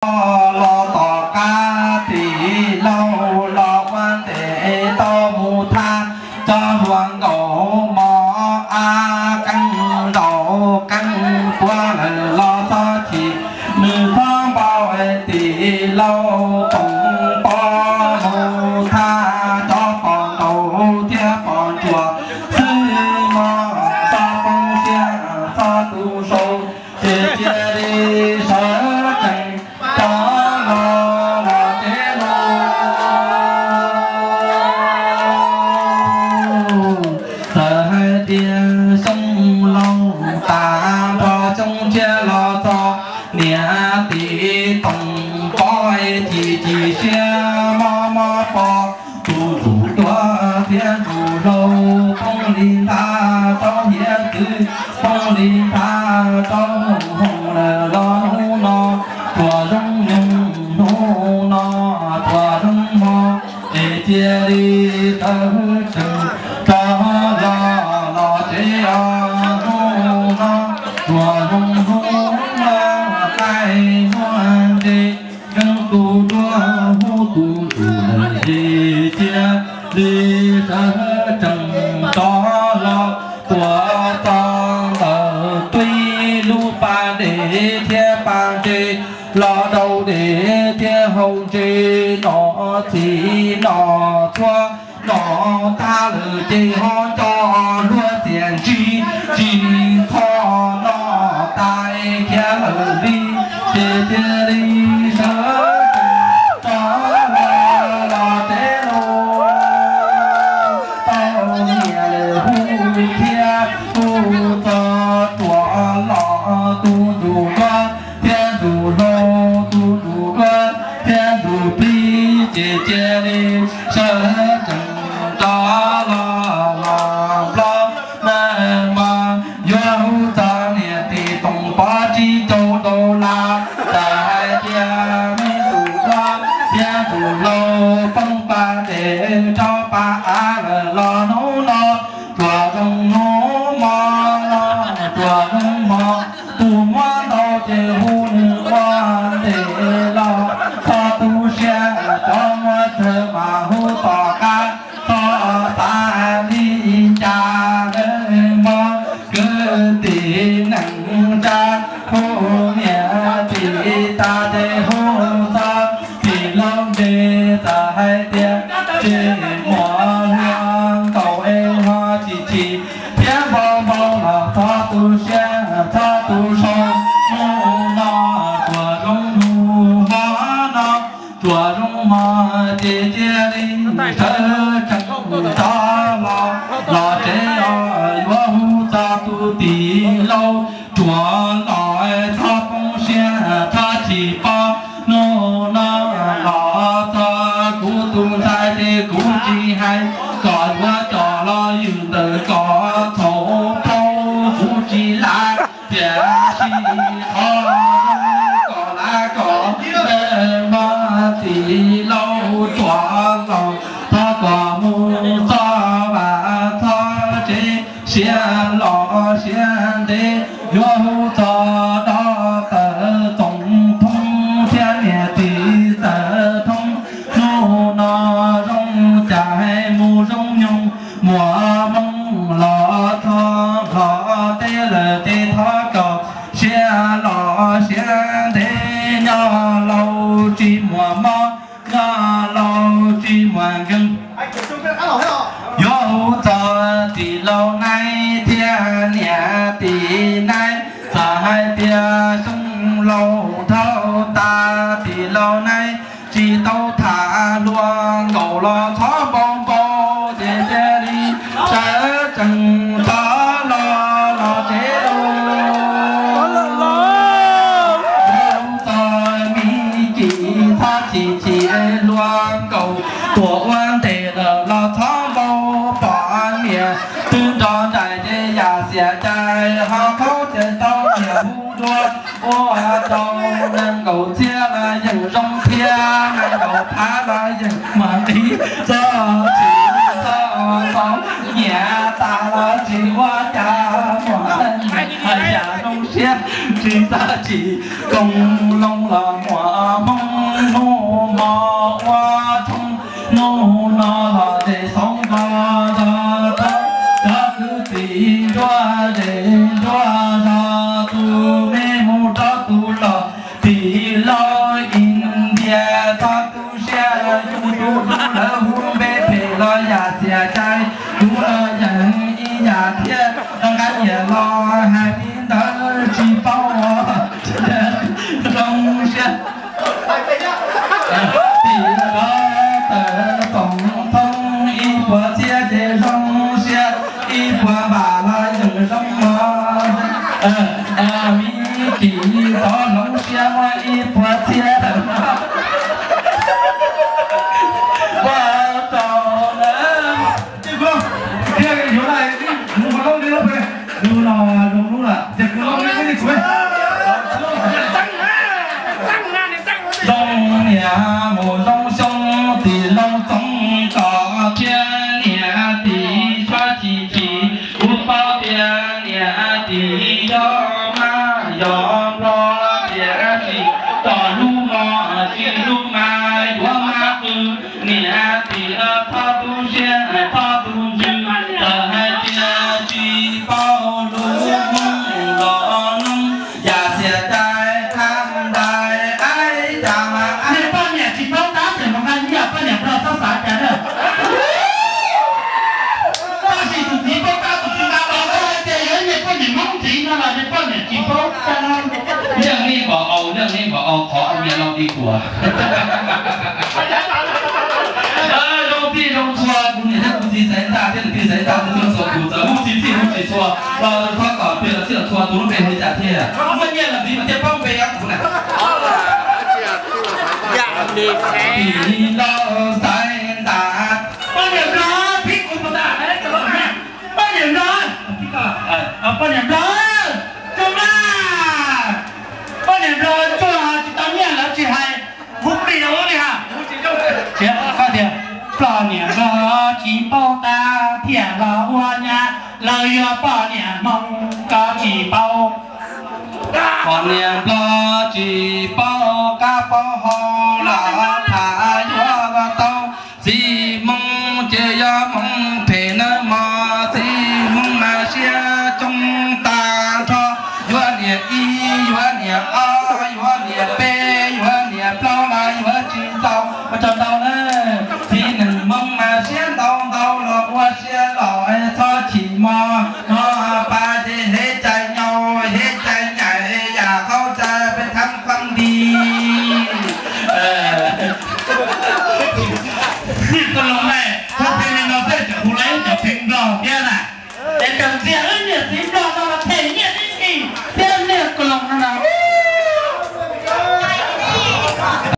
Los tom qab tim laug los ua ntej tau mus thaj, cov hluas nkauj mos av qeej zaum qeej puav lawm los txhob chim, nws txhob npau tim laug Toom Pob mus thaj, cov pom nraug thiab pom ntsuag xwb mog, txhob poob siab txhob tu sau, ces cia li sawv tsees rov los los tsev lauj. Txawm hais tias Xyooj Laug tas nrho Xyooj Ntshiab los txog, niam tij Toom Pob chim chim siab mob mob pog, tus ntsuj duab thiab tus hlau poob li nthav rau hiav txwv, poob li nthav rau hoom lawm los hnub no, tsuas zoo nyoog hnub no, tsuas zoo hmo, es cia li sawv tsees rov los los tsev os hnub no, tsuas zoo hnub no, qaij muag ntse, yeej tus duab hu tus ntsuj lawm, es cia li sawv tsees rov los tuaj txog ntawm tub ib lub pas dej thiab pas ntse, los daus dej thiab haus ntses, nom txiv nom txhua nom tag lawm ces ho nco luag txiaj ntsig tsis txhob noj tas khiav lawm li, ces cia li sawv tsees rov los los tsev lauj. Tau niam hu thiab hu txog ruam los tus ntsuj duab thiab tus hlau, tus ntsuj duab thiab tus plig, ces cia li sawv tsees rov los los nplog na mog, yuav hu txog niam tij Toom Pob tsib caug dollar, txawm hais tias me ntsuj duab thiab tus hlau poob pas dej rau pas av lawm los hnub no, tsuas zoo hnub hmo no, tsuas zoo hmo, tus muab ntau ces hu nws ua ntej los txhob tu siab, cov muaj tsawg mas hu tom qab, txhob xav li cas, mog kwv tij neej tsa, hu niam tij tas ces hu txog tim laug ntse, txawm hais tias tsis muaj hluas nkaus es ho chim chim thiab npau npau los txhob tu siab txhob tu sau, hnub no tsuas zoo hnub hmo no, tsuas zoo hmo ces cia li sawv tsees rov los los tsev os, yuav hu txog tus tim laug ruam los txhob poob siab txhob chim pob, hnub no los txog kuv tus ntxhais ces kuv tsis hais kom yuav coj los ywm ntawm kom txhaum tau, kuv tsis lav tiam sis qhov zoo kom lav kom, mog tim laug ruam los txhob kom mus txog vaj txog tsev, siab los siab ntev, yuav hu txog dab tawm Txoov Thoob thiab niam tij Txawj Thoob, hnub no zoo cas mus zoo nyoog, muaj hmoo los txog nplog teb lawm ces thov kom siab los siab ntev, nyob laus tsis muaj mob, nyob laus tsis muaj nkeeg. Yuav hu txog tim laug Naib thiab niam tij Naib, txawm hais tias Xyooj Laug dhau tas tim laug Naib tsis tau tham hluas nkaus los txhob npau npau, ces cia li sawv tsees rov los los tsev lauj. Yuav hu txog me cim txhob chim chim, hluas nkaus tuaj ua ntej lawm los txhob npau, pom niam twb nrog nraim ces yam xiam cai ho khaub cai tau niam hu dua, ua rau nees nkaum txhiab los yeej zoo thiab, nees nkaum phav los yeej muaj nqis, txhob chim txhob npau, nyiam tas los tsis ua cas, muaj nyiam hais yam zoo siab, tsis txhob chim, koom loo los muaj Mus zoo xyoo tim Looj Txoov tod thiab niam txiv txhob chim chim, kuv paub tias niam txiv yog mab yog nplog tiam sis tom lub mos tsis lub mas yuav mab qw. Niam txiv txhob tu siab txhob tu ntsws, txawm hais tias tsis paub lus Hmoob los noob yam xiam cai qhab ntais, ais cas mas nej poj niam tsis paub tab tseem mus nqa nyiaj poj niam nplog txhob xav cas na. Tab sis tus txiv paub tab tus txiv nqa los hais tias yog niag poj niam Hmoob ntxiv no los niag poj niam tsis paub. Yeej nej npaum au, yeej nej npaum au qhov niag no ti kuas. Zoo txij zoo txhua, kuv niam thiab kuv txiv Xaiv Ntaj thiab niam tij Xaiv Ntaj txhua txhua tus txawm hu tsis txij hu tsis txhua los rau thov kom plig los txij los txhua tus lub npe hu cas thiaj muaj nyiaj los ntxiv mas thiaj paub npe thiab kuv na. Tim Lauj Xaiv Ntaj, poj niam nplog, poj niam nplog, poj niam nplog, poj niam nplog, tsuag mas, poj niam nplog tsuag tsis tau nyiaj lawv tsis hais, hu plig los ua li ha. Tias poj niam nplog tsis paub tab thiaj los ua nyab, lawv yog poj niam Hmoob koj tsis paub. Poj niam nplog tsis paub kab paub hau los tham yuav tau. Txiv Hmoob ces yog Hmoob phem nawb mog, txiv Hmoob mas siab coob tag nrho. Yuav niam ib, yuav niam ob, yuav niam peb, yuav niam plaub mas yuav tsis txaus. Ua tsaug ntau na. Txiv neej Hmoob mas siab ntau ntau los ua siab los txhob chim mog. Mog pas ces hev cai nyaum, hev cai nyaim, yam qaub cai peb thab qab nti. Tus hluas nkauj, hu pheej li no xwb tseem hu lawv cov pheej nplog thiab na. Es tseem ntxias wb niam txiv nplog no los them nyiaj tib si thiab.